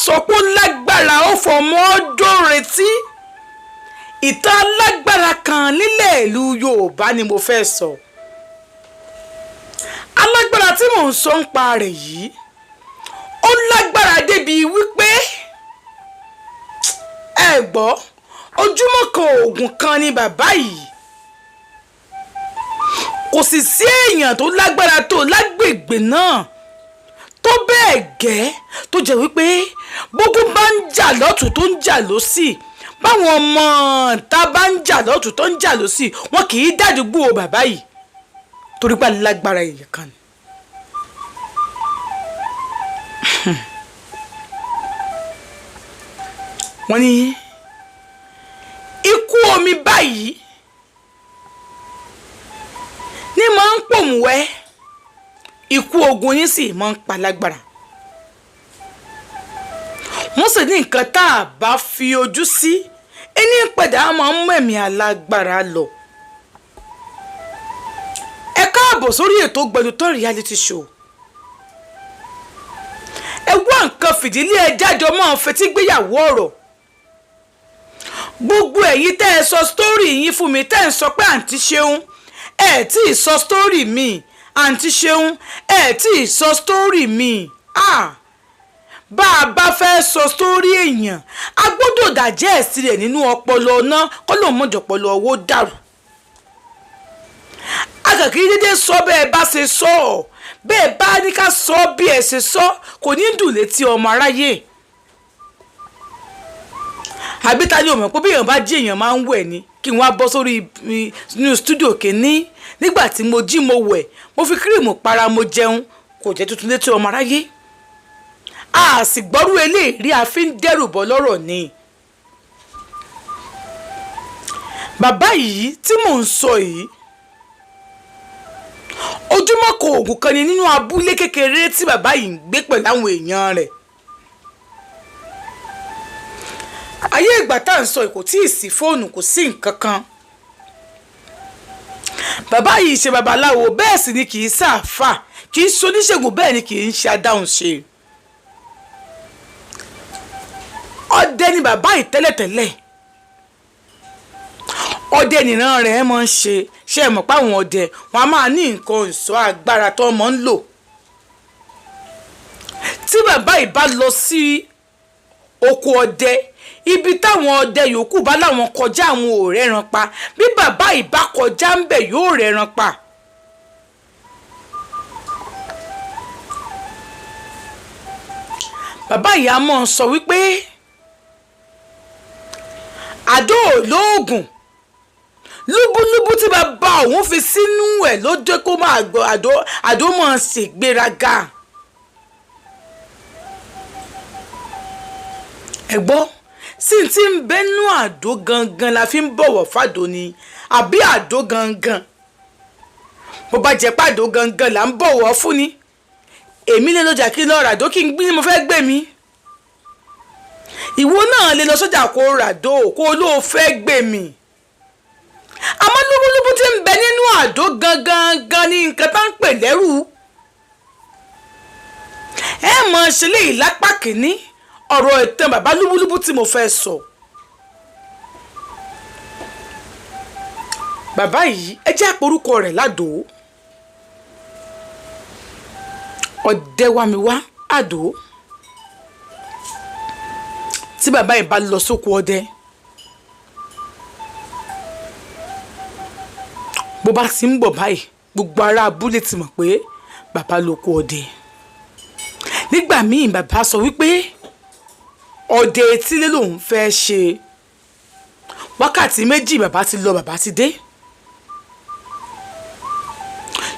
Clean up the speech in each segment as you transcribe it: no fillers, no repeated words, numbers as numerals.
sọ pé ó lágbára ó fọmọ ọdún retí. Ìtàn alágbára kan nílẹ̀ ìlú Yorùbá ni mo fẹ́ sọ. Alágbára tí mò ń sọ ń pa rẹ̀ yìí, ó lágbára débi wípé ẹ gbọ́, ojúmọ́ kan oògùn kan ni bàbá yìí. Kò sì sí èèyàn tó lágbára tó lágbègbè náà tó bẹ́ẹ̀ gẹ́, tó jẹ́ wípé bógún bá ń jà lọ́tún tó ń jà lọ́sì, báwọn ọmọ ta bá ń jà lọ́tún tó ń jà lọ́sì, wọn kì í dàdúgbò bàbá yìí torí pé alágbára èèyàn kan ni. Wọ́n ní ikú omi báyìí ní máa ń pòmùwẹ́, ikú ogun yín sì máa ń pa lágbára. Wọ́n sì ní nǹkan tá a bá fi ojú sí ẹni padà máa ń mẹ̀mí alágbára lọ. Ẹ káàbọ̀ sórí ètò Gbẹ̀dútọ́ reality show. Ẹ wá nǹkan fìdílé, ẹ jájọ máa fetí gbéyàwó ọ̀rọ̀. Gbogbo ẹ̀yin tẹ́ ẹ sọ sítórì yín fún mi, tẹ́ ẹ sọ pé àǹtí Ṣeun, ẹ tí ì sọ sítórì mi, àǹtí Ṣeun, ẹ tí ì sọ sítórì mi. Bá a bá fẹ́ sọ sítórì èèyàn, a gbọ́dọ̀ dàjẹ́ ẹ̀sìn rẹ̀ nínú ọpọlọ náà kọ́ ló mọ̀jọ̀pọ̀lọ owó dàrú. Akàkiri dédé sọ bẹ́ẹ̀ bá ṣe sọ ọ́, bẹ́ẹ̀ bá ní ká sọ bí ẹ ṣe sọ, kò ní dùn létí ọmọ aráyé. Àbí ta ni ò mọ̀ pé bí èèyàn bá jí, èèyàn máa ń wẹ̀ ni? Kí n wá bọ́ sórí inú stúdíò kìíní, nígbà tí mo jí, mo wẹ̀, mo fi kírìmù para, mo jẹun, kò jẹ́ tuntun létí ọmọ aráyé. A sì gbọ́rú eléyìí, a fi ń dẹ́rù bọ́ lọ́rọ̀ ni. Bàbá yìí tí mò ń sọ yìí, ojúmọ́ kan oògùn kan ni nínú abúlé kékeré tí bàbá yìí ń gbé pẹ̀lú àwọn èèyàn rẹ̀. Ayé ìgbà tá à ń sọ kò tí ì sí fóònù, kò sí nǹkan kan. Bàbá yìí ṣe babaláwo, bẹ́ẹ̀ sì ni kì í ṣàfà, kì í ṣoníṣègùn, bẹ́ẹ̀ ni kì í ṣe adáhunṣe. Ọdẹ ni bàbá yìí tẹ́lẹ̀tẹ́lẹ̀. Ọdẹ nìran rẹ̀ máa ń ṣe. Ṣe é mọ̀ pé àwọn ọdẹ wọn a máa ní nǹkan ìṣọ́ agbára tó máa ń lò? Tí bàbá yìí bá lọ sí oko ọdẹ, ibi táwọn ọdẹ yòókù bá láwọn kọjá, àwọn ò rẹ́ran pa, bí bàbá yìí bá kọjá ń bẹ̀, yóò rẹ́ran pa. Bàbá yìí a máa sọ wípé àdó olóògùn lúbúlúbú tí bàbá òun fi sínú ẹ̀ ló jẹ́ kó máa gbọ́ àdó máa ṣègbéraga. Ẹ gbọ́, sí ti ń bẹ́nu àdó gangan la fi ń bọ̀wọ̀ fàdó ni, àbí àdó gangan? Bó bá jẹ́ pàdó gangan là ń bọ̀wọ̀ fún ni, èmi lè lọ́jà kí n lọ ràdó kí n gbé, mo fẹ́ gbé mi. Ìwọ náà lè lọ sọ́jà kó ràdó kó ló fẹ́ gbé mi. Àmọ́ lúbúlúbú tí ń bẹ nínú àdó gangan gan ni nǹkan tá ń pè lẹ́rù. Ẹ mọ̀ ṣe léyìí lápá kìíní ọ̀rọ̀ ìtàn bàbá lúbúlúbú tí mo fẹ́ sọ. Bàbá yìí, ẹ jẹ́ àporúkọ rẹ̀ ládòó. Ọ̀dẹ́wàmíwá àdó. Tí bàbá yìí bá lọ sóko ọdẹ, bó bá ti ń bọ̀ báyìí, gbogbo ará abúlé ti mọ̀ pé bàbá ló kó ọdẹ. Nígbà míì, bàbá sọ wípé ọdẹ etílé lòun fẹ́ ṣe. Wákàtí méjì bàbá ti lọ, bàbá ti dé,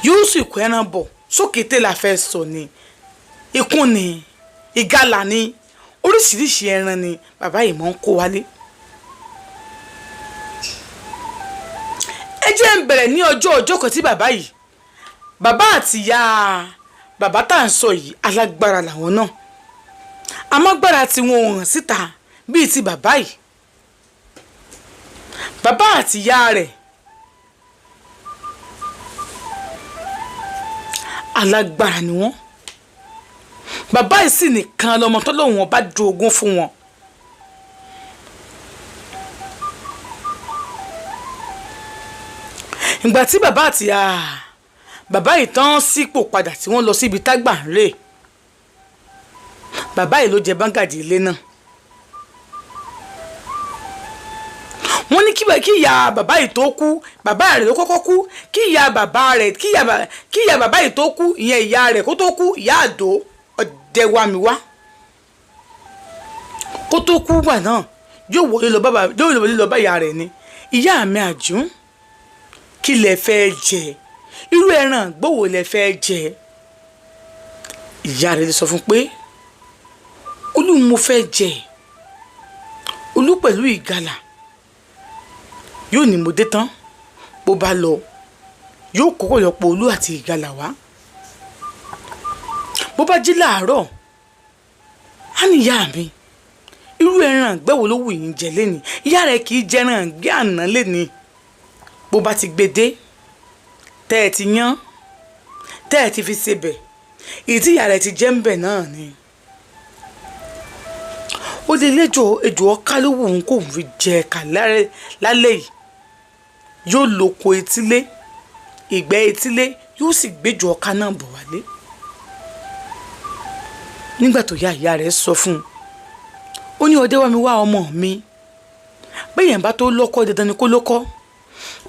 yóò sì kó ẹran bọ̀. Sókété la fẹ́ sọ ni, ikún ni, ìgalà ni, oríṣiríṣi ẹran ni bàbá yìí máa ń kó wálé. Ẹ jẹ́ ń bẹ̀rẹ̀ ní ọjọ́ ọjọ́ kan tí bàbá yìí, bàbá àti ìyá bàbá tá à ń sọ yìí, alágbára làwọn náà, àmọ́ agbára tí wọn ò hàn síta bíi ti bàbá yìí. Bàbá àti ìyá rẹ̀ alágbára ni wọ́n. Bàbá yìí sì nìkan lọmọ tó lóun ọba jogún fún wọn. Ìgbà tí bàbá àti bàbá yìí tán sípò padà tí wọ́n lọ síbi tágbà ń rè, bàbá yìí ló jẹ báńgàdì ilé náà. Wọ́n ní kí ìyá bàbá yìí tó kú, bàbá rẹ̀ ló kọ́kọ́ kú, kí ìyá bàbá rẹ̀ kí ìyá bàbá yìí tó kú, ìyẹn ìyá rẹ̀ kó tó kú, ìyá àdó ọ̀dẹ wa mi wá kó tó kú gbà náà, yóò wọlé lọ bá ìyá rẹ̀ ni, ìyá mi àjún, kí lẹ fẹ́ jẹ, irú ẹran gbòwò lẹ fẹ́ jẹ? Ìyá rẹ̀ lè sọ fún pé olú mo fẹ́ jẹ, olú pẹ̀lú ìgalà. Yóò ní mo dé tán, bó bá lọ yóò kọ́kọ́ lọ po olú àti ìgalà wá. Bó bá jí láàárọ̀, á ní ìyá mi, irú ẹran ìgbẹ́ wo ló wù yín jẹ lénìí? Ìyá rẹ̀ kì í jẹran ìgbẹ́ àná lénìí. Bó bá ti gbé dé, tẹ́ ẹ ti yán, tẹ́ ẹ ti fi sebẹ̀, èyí tí ìyá rẹ̀ ti jẹ́ ń bẹ̀ náà ni. Ó lè lẹ́jọ́ ejò ọ̀ká ló wù ú kó fi jẹ ẹ̀ka lálẹ́ yìí. Yóò lóko etílé, ìgbẹ́ etílé, yóò sì gbẹ́jọ ọ̀ká náà bọ̀ wálé. Nígbà tó yá, ìyá rẹ̀ sọ fún un, ó ní ọdẹ wá mi wá ọmọ mi, bẹ́yẹn bá tó lọ́kọ́ dandan ni kó lọ́kọ́,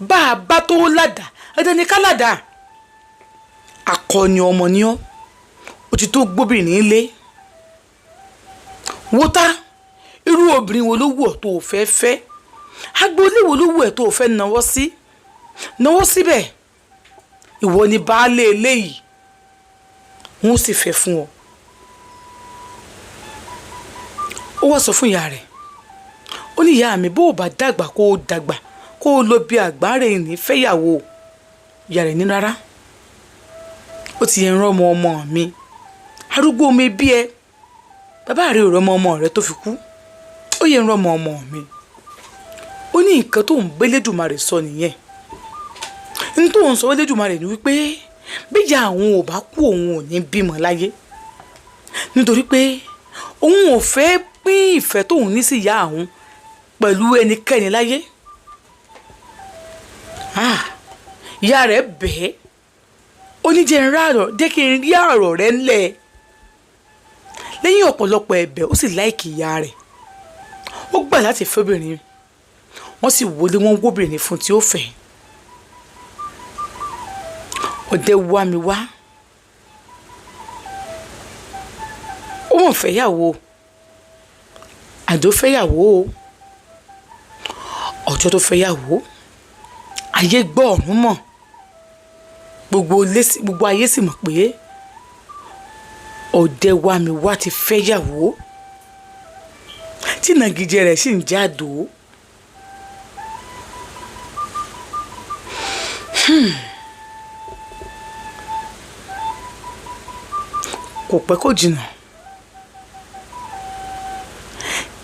bá a bá tó ládàá dandan ni ká ládàá. Akọni ọmọ ni ọ́, ó ti tó gbóbìnrin lé. Wọ́tá, irú obìnrin wo ló wù ọ́ tó o fẹ́ fẹ́? Agboolé wo ló wù ẹ́ tó o fẹ́ náwó sí? Náwó síbẹ̀, ìwọ ni baálé eléyìí, wọ́n sì fẹ́ fún ọ. Ó wá sọ fún ìyá rẹ̀, ó ní ìyá mi, bó o bá dàgbà kó o dàgbà kó o lọ bí àgbáre ní fẹ́yàwó. Ìyá rẹ̀ ní rárá, ó ti yẹn rán ọmọ ọmọ mi, arúgbó mi bí ẹ, bàbá rẹ̀ ò rọmọ ọmọ rẹ̀ tó fi kú, ó yẹ ń rọmọ ọmọ mi. Ó ní nǹkan tó ń gbélédùmarè sọ nìyẹn. Ní tó ń sọ gbélédùmarè ni wípé bíjà àwọn ò bá kú, òun ò ní bímọ láyé, nítorí pé òun ò fẹ́ pín ìfẹ́ tóun ní sí ìyá àwọn pẹ̀lú ẹnikẹ́ni láyé. Ìyá rẹ̀ bẹ́ẹ̀, ó ní jẹ́ kí n rí àrọ̀ rẹ̀ ńlẹ̀. Lẹ́yìn ọ̀pọ̀lọpọ̀ ẹ̀bẹ̀, ó sì láìkì ìyá rẹ̀, ó gbà láti fẹ́bìnrin. Wọ́n sì wọlé, wọ́n wóbìnrin fún tí ó fẹ́. Ọdẹ wá mi wá, ó mọ̀ fẹ́yàwó, àdó fẹ́yàwó o. Ọjọ́ tó fẹ́yàwó, ayé gbọ́ ọ̀run mọ̀, gbogbo ayé sì mọ̀ pé ọdẹ wá mi wá ti fẹ́yàwó, tí nàgìjẹ rẹ̀ sì ń jáde. Kò pẹ́ kò jìnnà,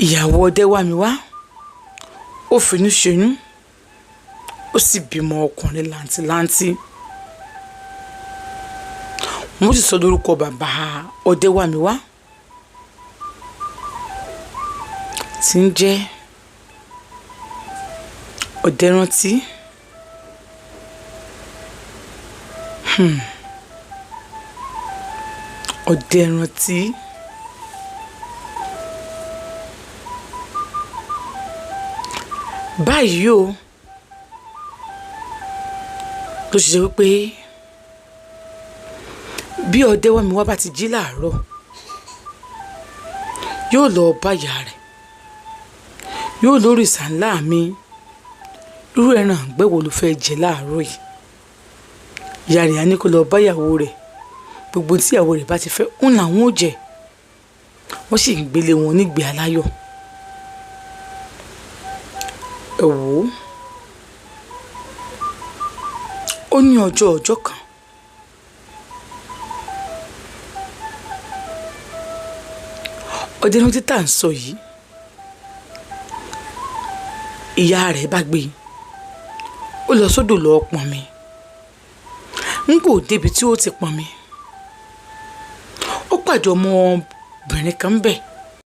ìyàwó ọdẹ wá mi wá, ó finú ṣoyún, ó sì bímọ ọkùnrin làǹtìlanti. Wọ́n sì sọ lórúkọ bàbá ọdẹ wá mi wá tí ń jẹ́ Ọ̀dẹ́rántí. Ọ̀dẹ́rántí. Báyìí o, ló ṣe jẹ́ wípé bí ọdẹ wá mi wá bá ti jí láàárọ̀, yóò lọ bá ìyá rẹ̀, yóò lórí ìsà ńlá mi, irú ẹran ìgbẹ́ wo ló fẹ́ jẹ láàárọ̀ yìí? Ìyá rẹ̀ á ní kó lọ bá ìyàwó rẹ̀, gbogbo tí ìyàwó rẹ̀ bá ti fẹ́ ń làwọn ò jẹ. Wọ́n sì ń gbélé wọn nígbé aláyọ̀. Ẹ wò ó, ó ní ọjọ́ ọjọ́ kan, Ọ̀dẹ́rántí tá à ń sọ yìí, ìyá rẹ̀ bá gbé e, ó lọ sódò lọ pọnmi. N kò débi tí ó ti pọnmi, ó pàdé pàdé ọmọbìnrin kan bẹ̀.